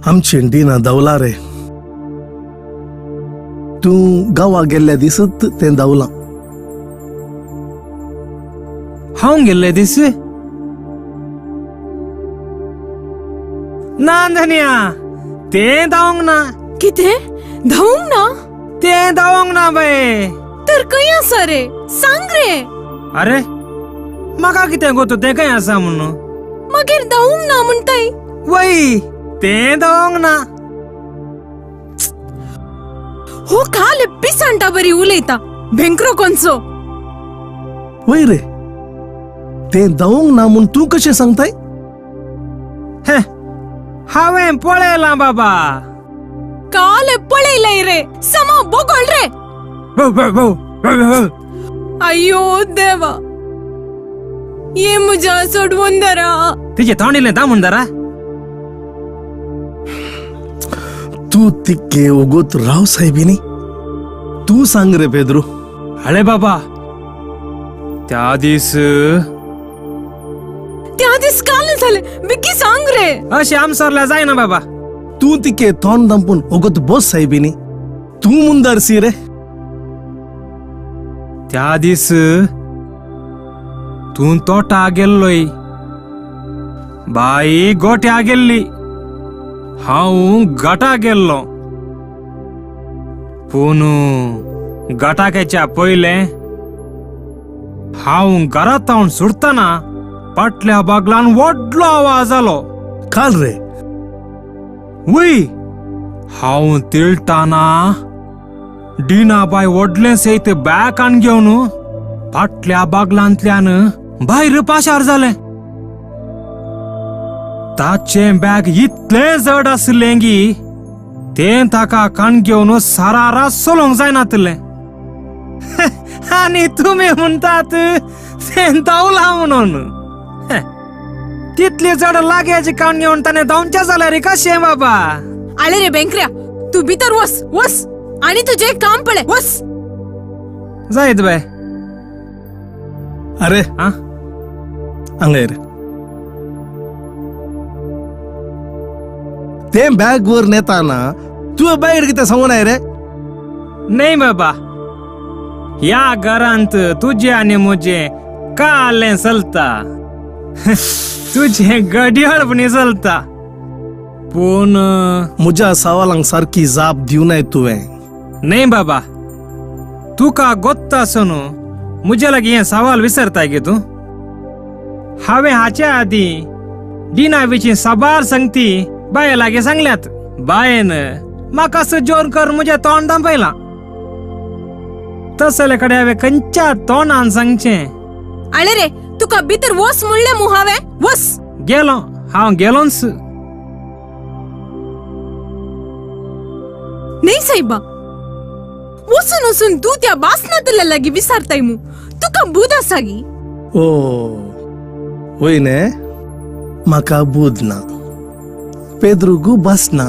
आमचें डिना धांवला रे. तूं गांवा गेल्ल्या दिसत तें धांवलां. हांव गेल्ले दीस? ना धनिया, तें धांवंक ना. कितें धांवंक ना? तें धांवंक ना बाये. तर खंय आसा रे, सांग रे. अरे म्हाका कितें गोतो तें खंय आसा म्हणून. मागीर धांवंक ना म्हणटाय? वय, तें धांवंक ना. हो काल पिसांटा बरी उलयता, भेंकरो कोणचो. वय रे, तें धांवंक ना म्हूण तूं कशें सांगताय? हे, हांवें पळयलां बाबा. काल पळयलंय रे, समा बोगळ रे. अय्यो देवा, ये म्हज्या सोडवून धरा. तिचे तोंड इल्लें दामून धरा. तूं तिक्के ओगोत राव सायबिनी, तूं सांग रे पेद्रू. अरे बाबा, त्या दीस त्या दीस काल जालें, बेगी सांग रे. अशें आमसरल्या जायना बाबा. तूं तिके तोंड दांपून ओगोत बस सायबिनी, तूं मुंदार सी रे. त्या दीस तूं तोटा गेल्लोय, बाई गोट्या गेल्ली, हांव गटा गेल्लो. पूण गटाकेच्या पयलें हांव घरांत सुटतना पाटल्या बागलान व्हडलो आवाज जालो. काल रे? वय, हांव तिळटाना डिना बाय व्हडलें सयत बॅग घेवन पाटल्या बागलांतल्यान भायर पाशार जालें. ताचें बॅग इतलें जड आसलें की तें ताका काण घेवन सारारा चलोवंक जायनातलें. आनी तुमी म्हणटात तें धांवलां म्हणून. तितली जड लागेज काण घेवन ताणें धांवचें जाल्यार कशें बाबा? आले रे बेंकऱ्या, तूं भितर वस वस आनी तुजें काम पळय, वस. जायत बाय. अरे आं, हांगा रे, तें बॅग वर नेताना तुवें बायर कितें सांगूं रे? न्हय बाबा, ह्या घरांत तुजें आनी म्हजें कालें चलता, तुजें घडयाळ पण चलता. पूण म्हज्या सवालांक सारकी जाप दिवनाय तुवें. न्हय बाबा, तुका गोत्ता आसून म्हज्या लागीं हें सवाल विसरताय गे तूं? हांवें हाचे आदीं डिना विशीं साबार संगती बाये लागीं सांगल्यात. बायन म्हाका जोर कर म्हजें तोंड दांपयलां. तसले कडेन हांवें खंयच्या तोंडान सांगचें? आले रे, तुका भितर वस म्हणलें मू हांवें, वस. गेलो हांव, गेलोंच. न्हय सायबा, वचून वचून तूं त्या बासनातल्या लागीं विसारताय मू, तुका बूद आसा गी? ओ वय न्हे, म्हाका बूद ना, पेद्रूक भास ना,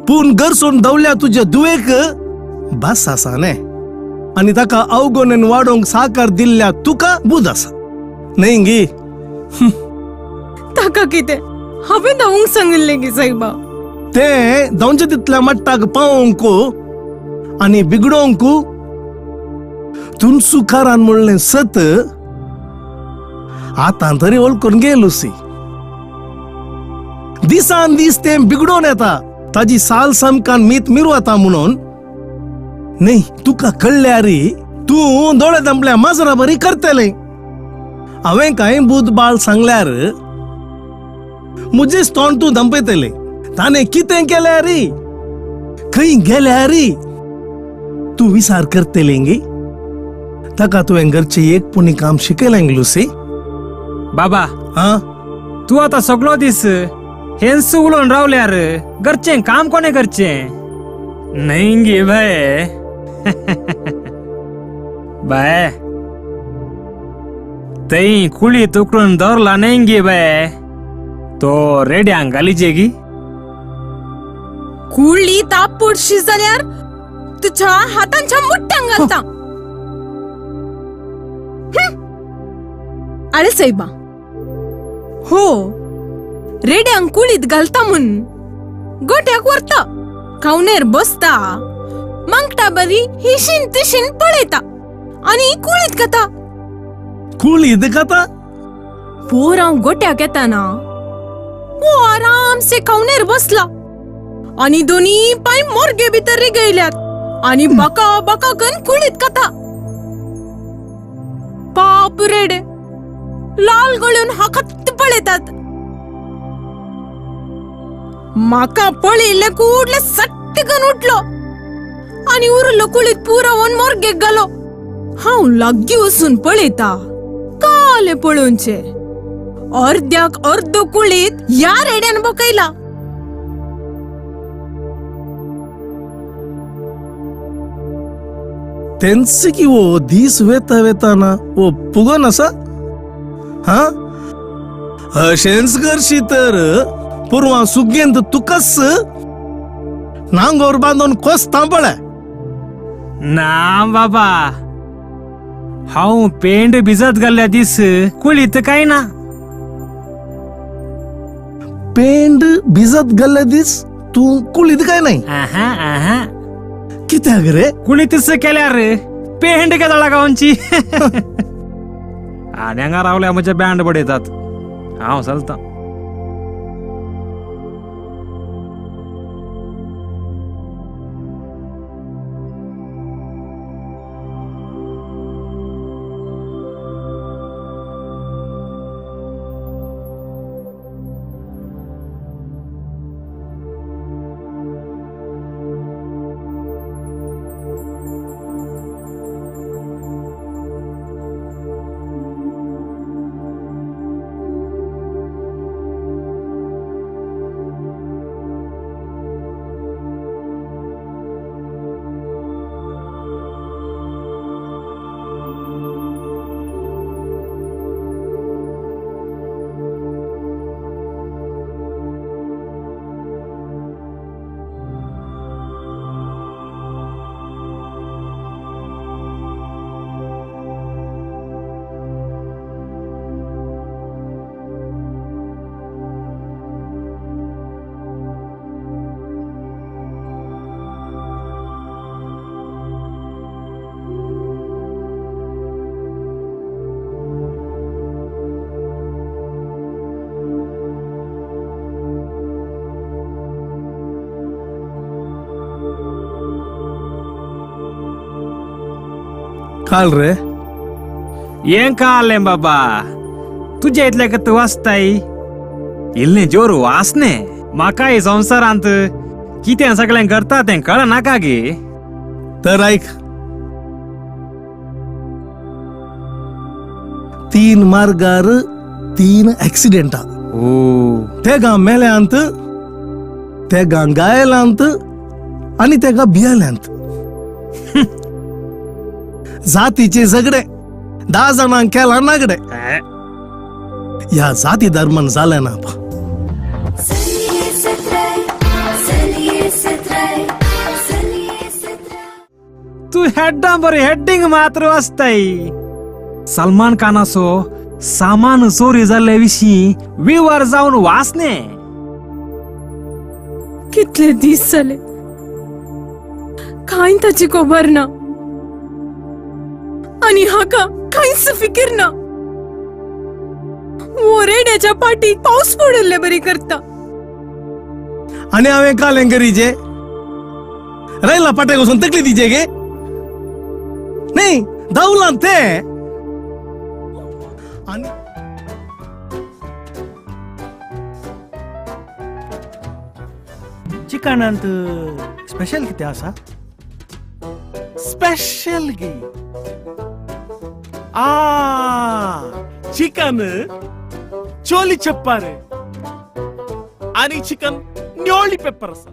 पूण घर सोडून धांवल्या तुज्या धुवेक भास आसा न्हे, आनी ताका अवगणेन वाडोवंक साकार दिल्ल्या तुका बूद आसा न्हय गी? ताका कितें हांवें धांवूंक सांगिल्लें गी सायबा? तें धांवचे तितल्या मट्टाक पावोवंक आनी बिगडोवंक तुमसुकारान म्हणलें सत आतां तरी वळखून घे लुसी. दिसान दीस तें बिगडोवन येता, ताजी साल सामकान मीत मिरवता म्हणून न्हय. तुका कळ्ळ्यार तूं दोळे दामल्या माजरा बरी करतलें. हांवें कांय बूद बाळ सांगल्यार म्हजेच तोंड तूं दंपयतलें. ताणें कितें केल्यार, खंय गेल्यार तूं विचार करतलें गी? ताका तुवें घरचें एक पुणी काम शिकयलें लुसी? बाबा, आं, तूं आतां सगळो दीस हेंच उलोवन रावल्यार घरचें काम कोणें करचें? न्हय गे बाय. बाय, थंय कुळी तुकडून दवरला न्हय गे बाय, तो रेड्यांक घालीचे गी? कुळी तापडशी जाल्यार तुज्या हातांच्या मुट्ट्यांक घालता. अरे सायबा, हो रेड्यांक कुळीत घालता म्हूण गोट्याक व्हरता, खावणेर बसता, मांगटा बरी हिशीन तिशीन पळयता आनी कुळीत खाता. कुळीत खाता? पोर हांव गोट्याक येताना वो आरामसे खावणेर बसला आनी दोनी पांय मोरगे भितर रिगयल्यात आनी बका बका कन कुळीत खाता. पाप रेडे लाल गळून हाकत पळयतात. म्हाका पळयल्ले कुडले सट्टकन उठलो आनी उरलो कुळीत पुरोवन मोरगेक घालो. हांव लागीं वचून पळयता, काले पळोवचे अर्द्याक अर्द कुळीत ह्या रेड्यान बकयला. तेंच की वो दीस वेता वेताना वो पुगोन आसा. हा अशेंच करशी तर पुरवा सुगेंत तुकस नांगोर बांदून कोसता पळय. ना बाबा, हांव पेंड भिजत घाल्ल्या दीस कुळीत काय ना. पेंड भिजत घाल्ल्या दीस तूं कुळीत काय नाही? कित्याक रे? कुळीतच केल्यार पेंड केदळा गांवची. आनी हांगा रावल्या म्हज्या बँड बडयतात. हांव चलता. काल रे हें कालें बाबा, तुज्या इतलें तूं वाचताय इल्लें जोर वासने. म्हाकाय संवसारांत कितें सगळें करता तें कळनाका गे. तर ऐक, 3 मार्गार 3 एक्सिडेंटा. तेगा मेल्यांत, तेगा गायलांत आनी तेगा भियेल्यांत. जातीचे झगडे 10 जाणांक केला नागडे. ह्या जाती धर्मान जालें ना. तूं हेड्डां बरें हेड्डींग मात्र वाचताय. सलमान खानाचो सामान चोरी जाल्ले विशीं विवर जावन वाचने. कितले दीस जाले कांय ताची खबर ना आनी हाका कांयच फिकीर ना. वो रेड्याच्या पाटीक पावस पडिल्ले बरी करता. आनी हांवें कालें करीचे रयला पाट्याक वचून तकली दिचे गे. न्ही धांवलां तें. आनी चिकनांत स्पेशल कितें आसा? स्पेशल गी आ चिकन चोली चप्पार आनी चिकन न्योळी पेपर आसा.